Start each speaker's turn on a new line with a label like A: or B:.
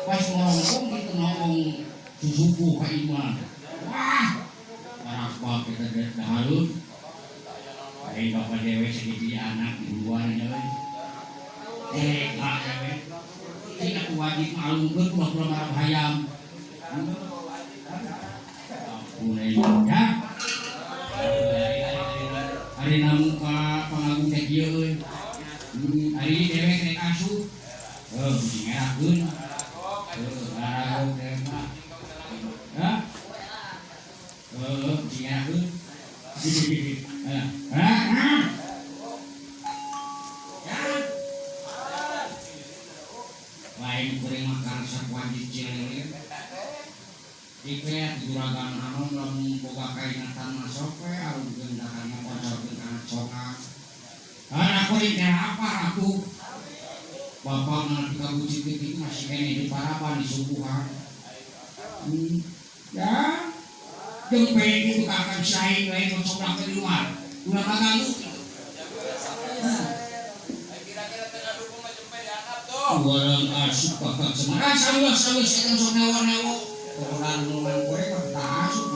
A: Pas ngorongkong gitu ngomong susuku ka imah. Wah, barakbak kita dahareun. Ai bapak dewe sakitu anak di luar nya we. Eh, kak dewe. Tidak wajib malungkeun ulah-ulah marab hayam. Ampun ya. Ari namu ka pangagung teh kieu euy. Ari dewek rek asup. Heuh, kudu ngerakeun. Heuh, ngaragok dewek mah. Hah? Heuh, kudu ngerakeun. Hah? Hah? Ya. Lain kuring makan sakuan cilele. Ipe juragan anom lamun boga kaingatan mah sok we alungkeun kana kocorkeun kana congak. Ah, aku ini apa aku? Bapak nanti kabucit itu masih kene di parapan di subuhan. Ya, jempe itu kakak saing lain coblak di luar. Ulah kaganggu.
B: Kira-kira tengah dukung mah jempe diangkat tuh.
A: Walang asup kakak semarang sarua sarua setan sok newo-newo. Pokoknya nulungan korek mah kita asup.